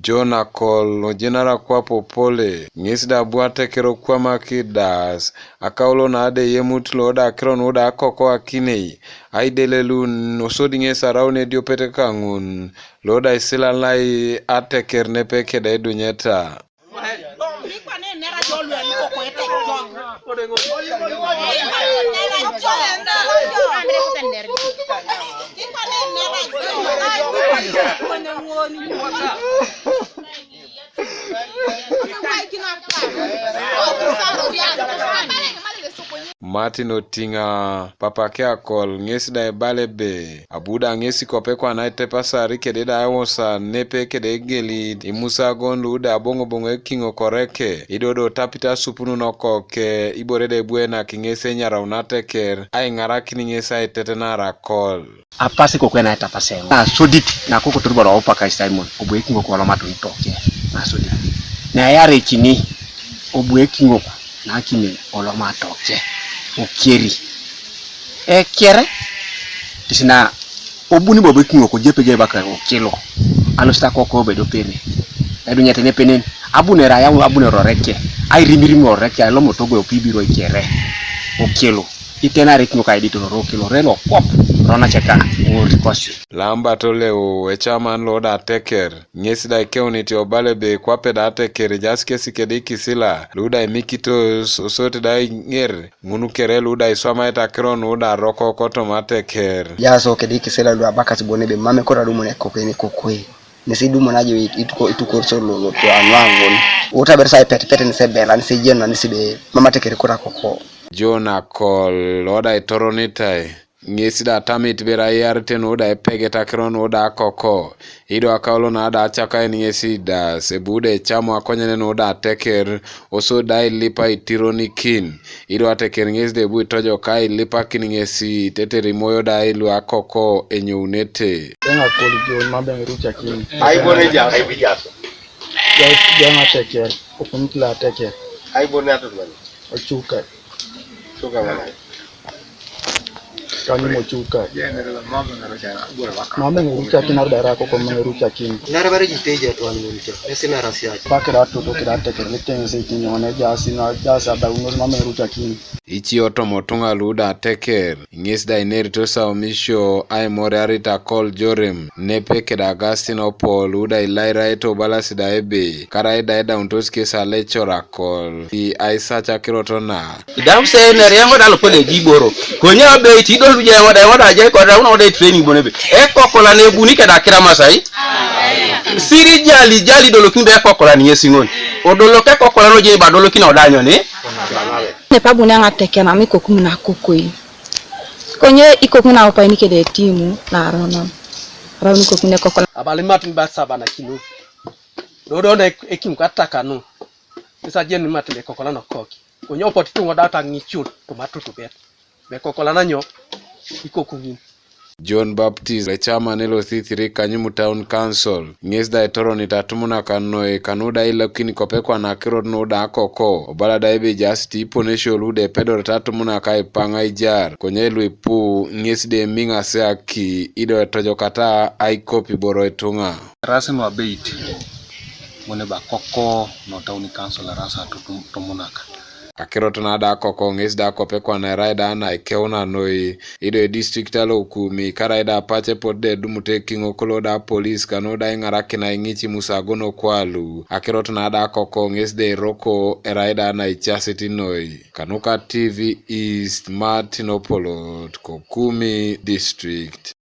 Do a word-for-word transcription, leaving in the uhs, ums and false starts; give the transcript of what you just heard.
John Akol, lo jenara kwape Opole, ŋes da abu ateker okwamak idas, akaulo na da eyemut lo da akiro nu da akoko akinei, aidelelun, osodi ŋes araun ediopet kaŋun, lo da isilalai ateker nepe keda edunyeta. Martin Otiŋa, papake Akol, ŋes da ebala ebe, abu da ŋes kwape kwana aitepasar kede da aiwosa nepe kede egelit imusagon lu da aboŋoboŋo ekiŋok oreke, ido do tapit asupunun okoke, ibore da ebuenak ŋes enyarau nateker, aiŋarakin ŋes aitetenar Akol. Apasi kokwe na etapase eoŋ. Na sodit na kokotor boro opaka Simon, obu ekiŋok oloma toni toke. Na sodit. Na eyare kini, obu ekiŋok na kini oloma toke. Okeri. Ekere. Tisina obuni bobo ekiŋok ojepe jebaka okilo. Alusita koko obedo pere. Edunyete nepenen. Abunere ayau abunere oreke. Airimirim oreke alomotogo opibiro ikere. Okilo. Itenare kiŋo kaidit lorok lore lokwap ronaceka ŋor kosi. Lambert Oleu, ecaman lo da ateker, ŋes da ikeunit obala ebe kwape da ateker ejaas kesi kede ikisila lu da imikitos osot da iŋer ŋun kere lu da iswamaete akiro nu da roko kotoma ateker. Jaso kede ikisila lu abakas bon ebe mam ekot adumun ekokoen ekokoi. Nesi idumo najo ituko itukor so lo lo to anu angon. Uta ber sa ipet pet nesi bela nesi jeno nesi be mama tekeri kura koko. John Akol, lo da itoronitai. Ŋesi da tamit ber ayarite nu da ipegeta akiro nu da akoko. Ido akaulo na da acakain ŋesi da sebu da ecamu akonyene nu da ateker. Oso da ilipa itironikin. Ido ateker ŋes da ebu itojoka ilipakin ŋesi teter imoyo da ilu akoko enyounete. Eŋ Akol John mam eŋ erucakin. Aibone ja. Aibija. Jaŋ ateker, opunit lo ateker. Aibone atutmani. Ocuka. Cuka mana. Kanyum ocuka. Mam eŋ erucakin aruda era akoko mam eŋ erucakin. Narabare jiteja tuan ŋunto. Esi narasiac. Pakira atoto kira ateker niteŋ se ikinyone jasi na jasi adaunos mam eŋ erucakin. Ici otomo tuŋa lu da ateker, ŋes da inerito saumisio aimoriarit Akol Jorem, nepe keda Augustine Opol, lu da ilairaeto balasi da ebe, karai da edauntos kes alecor Akol, i aisac akirot na. Idam se nere eŋo da lokole jiboro, konye abeit idol je eŋo da eŋo da je koda uno da training bonebe, ekokolan ebuni keda kiramasai, siri jali jali dolokin da ekokolan ŋesiŋon, odolok ekokolan oje ibadolokin odanyoni. Nepe abuni aŋateker mam ikoku ŋun akokoi. Konye ikoku ŋun aupain kede etimu naronon. Araun ikoku ŋun ekokolan. Abalimat ŋun bat saba nakinu. Dodo ne ekim katakanu. Isajen mat ekokolan okok. Konye opot tuŋo da taŋicun tomatutubet. Mekokolan anyo ikoku ŋin. John Baptist, le chairman L C three Kanyum Town Council, ŋes da itoronit atumunak noi kanu da ilokin kope kwana akirot nu da akoko, obala da ebe ejaas ti iponesio lu da epedorete atumunak aipaŋ aijar, konye lu ipu ŋes da emiŋasi aki, ido etojokata aikop iboro ituŋa. Erasi nu abeit, ŋun ebe akoko no Town Council erasi atumunak. Akirot na da akoko ŋes da kope kwana erai da naikeuna noi, ido edistrict alo Kumi, karai da apac epot da edumut ekiŋok lo da polis kanu da iŋarakinai ŋici musagon okwalu. Akirot na da akoko ŋes da eroko erai da naicasit noi. Kanuka T V East, Martin Opolot, ko Kumi District.